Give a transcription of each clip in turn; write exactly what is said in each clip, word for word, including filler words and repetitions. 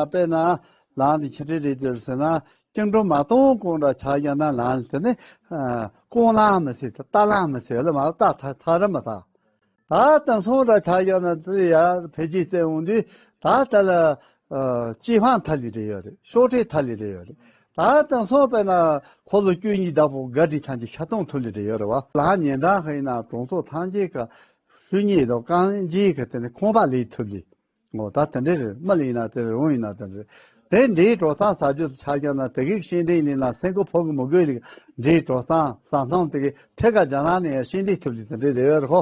དཔེར་ན་ལམ་དེ་ཆི་འདྲ་རེད་འདུག་ཟེར་ན། སྐྱིལ་ཀྲུང་མ་གཏོང་གོང་འདྲ་ཆགས་ཀྱང་ན་ལམ་དེ་ནི་ཀོང་ལམ་མི་ཟེར། ད་ལམ་མི་ཟེར་ལ་མ་ད་ཐ་ཐ་ར་མི་ཐ། ད་དེང་སང་འདྲ་ཆགས་ཀྱང་ན་དེ་ཡ་འཕེལ་རྒྱས་བསྟན་འོང་དུས་ད་ལྟ་ལ་ཅི་ཧྥང་ཐ་ལི་རེ་ཡོད་རེད། ཤོག་ཁྲིག་ཐ་ལི་རེ་ཡོད་རེད། ད་དེང་སང་དཔེར་ན་འཁོར་ལོ་བཅུ་གཉིས་བདག་པོ་ག་འདྲི་ཐང་གི་ཤ་སྟོང་ཐུབ་ལི་རེ་ཡོད་རེད་བ། ལམ་ཉེ་འགྲམ་ཁ་ཡིན་ན་གྲོང་ཚོ་ཐམས་ཅད་ཀ་ཧྲུལ་ཉེ་དང་རྐང་རྗེས་ཀ་དེ་ནི་ཁང་པ་ལས་ཐུབ་ལི། འོ་ད་དེ་འདྲ་རེད། མི་ལ་ཡིན་ན་དེ་རེད། རུང་ཡིན་ན་དེ་རེད། དེ་འདྲའི་གྲོགས་ཚང་ཟ་རྒྱུ་ཆ་རྐྱང་ན་དེ་གའི་ཤེས་འདྲེན་ཡིན་ན་སེམས་ཁོ་ཕོ་གི་མི་དགོས་ལ་འདྲའི་གྲོགས་ཚང་ཟ་སྣང་དེ་གའི་ཐད་ཀ་རྒྱ་ནག་ནས་ཡང་ཤེས་འདྲེན་ཐུབ་ལི་དེ་འདྲ་རེད་ཡོད་རེད་ཁོ།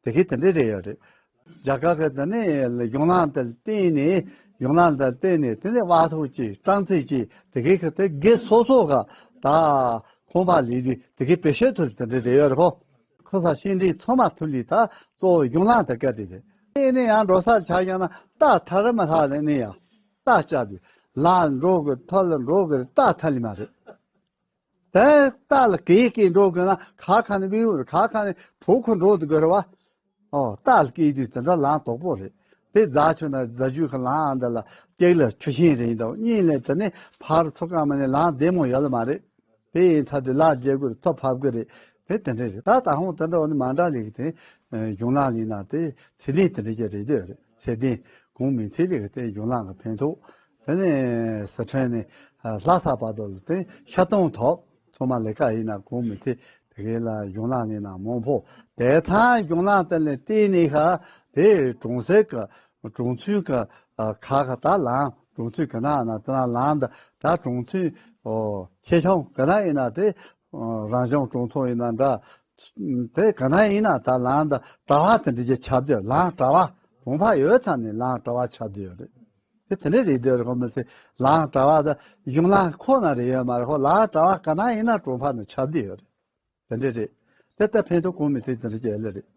དེ་གའི་དེ་འདྲ་རེད་ཡོད་རེད། རྒྱ་གར་གི་དེ་ནས་གཞུང་ལམ་དེར་བརྟེན་ནས་གཞུང་ལམ་དེར་བརྟེན་ནས་དེ་ནས་དབའ་ཐོག་ཅིག་ཀྲང་ཙེ་ཅིག་དེ་གའི་གི་དེ་སྒེར་སོ་སོ་ག་ད་ཁང་པ་ལས་དུས་དེ་གའི་བེད་སྤྱོད་ཐུབ་ལི་དེ་འདྲ་རེད་ཡོད་རེད་ཁོ། ཁོ་ས་ཤེས་འདྲེན་ཚང་མ་ཐུབ་ལི་ད་གཙོ་བོ་གཞུང་ལམ་དེ་ག་དེ་རེད། དེ་ནས་ཡང་འགྲོ་ས་ཆ་རྐྱང་ན་རྟ་ཐ་ར་མ་ཐ་ལ་ནས་ཡང་རྟ་བཅག་དུས་ལ་འགྲོ་གི་ཐ་ལ་འགྲོ་གི་རྟ་ཐ་ལི་མ་རེད། དེ་རྟ་ལ་གེ་གེ་འགྲོ་དགོས་ན་ཁ་ཁ་ནས་བིའུ་རེད། ཁ་ཁ་ནས་བུ་ཁོ་འགྲོ་དགོས་རེད་བ། ཨོ་རྟ་ལ་སྐྱེས་དུས་དེ་འདྲ་ལམ་དོག་པོ་རེད། དེ་རྫ་ཆུ་ན་རྫ་ཆུ་གི་ལམ་འདི་ལ་གཅིག་ལ་ཆུ་ཤིང་རེད་འདུག་གཉིས་ལ་དེ་ནས་ཕར་ཚུར་ཀ་མ་ནས་ལམ་བདེ་མོ་ཡོད་ལ་མ་རེད། དེ་ཡིན་ཚར་དུས་ལ་རྒྱལ་དགོས་རེད། ཐོ་ཕབ་དགོས་རེད། དེ་དེ་འདྲ་རེད། ད་ད་ཧོང་དེ་འདྲ་འོ་ནི་མ་འདྲ་ལེགས་དེ་གཞུང་ལམ་ལས་ན་དེ་ཚད་ལྡན་དེ་འདྲ་ཅིག་རེད་འདོད་རེད། ཚད་ལྡན་གོང་མི་ཚད་ལེགས་དེ་གཞུང་ལམ་གི་ཕན་ཐོགས། དེ་ནས་སི་ཁྲོན་ནས་ལྷ་ས་བར་དུ་ལ་དེ་ཤ་སྟོང་ཐོབ། ཚང་མ་ལས་ཀ་ཡིན་ན་གོང་མི་ཚད་དེ་གའི་ལ་གཞུང་ལམ་ལས་ན་མང་པོ་དེ་ཐང་གཞུང་ལམ་དེ་ལ་བརྟེན་ནས་ཤ་དེ་གྲོང་གསེབ་ཀྱི་གྲོང་ཚོའི་ཀྱི་ཁ་ཁ་ད་ལམ་གྲོང་ཚོའི་ཀྱི་ན་ན་དེ་ན་ལམ་ད་ད་གྲོང་ཚོའི་ཨོ་ཆེ་ཆུང་ག་ན་ཡིན་ན་དེ་རང་བྱུང་གྲོང་ཚོ་ཡིན་ན་འདྲ། དེ་ག་ན་ཡིན་ན་ད་ལམ་ད་གྲྭ་བ་དེ་འདྲ་ཅིག་ཆགས་བསྡད། ལམ་གྲྭ་བ་གྲོང་པ་ཡོད་ཚ་ནས་ལམ་གྲྭ་བ་ཆགས་བསྡད་ཡོད་རེད། དེ་དེ་འདྲ་རེད་འདོད་རེད་ཁོ་མི་ཚེ། ལམ་གྲྭ་བ་ད་གཞུང་ལམ་ཁོ་ན་རེད་ཡོད་མ་རེད་ཁོ། ལམ་གྲྭ་བ་ག་ན་ཡིན་ན་གྲོང་པ་ནས་ཆགས་བསྡད་ཡོད་རེད། དེ་འདྲ་རེད། དེ་ལྟ་ཕན་ཐོགས་གོང་མི་ཚེ་དེ་འདྲ་ཅིག་ལ་རེད།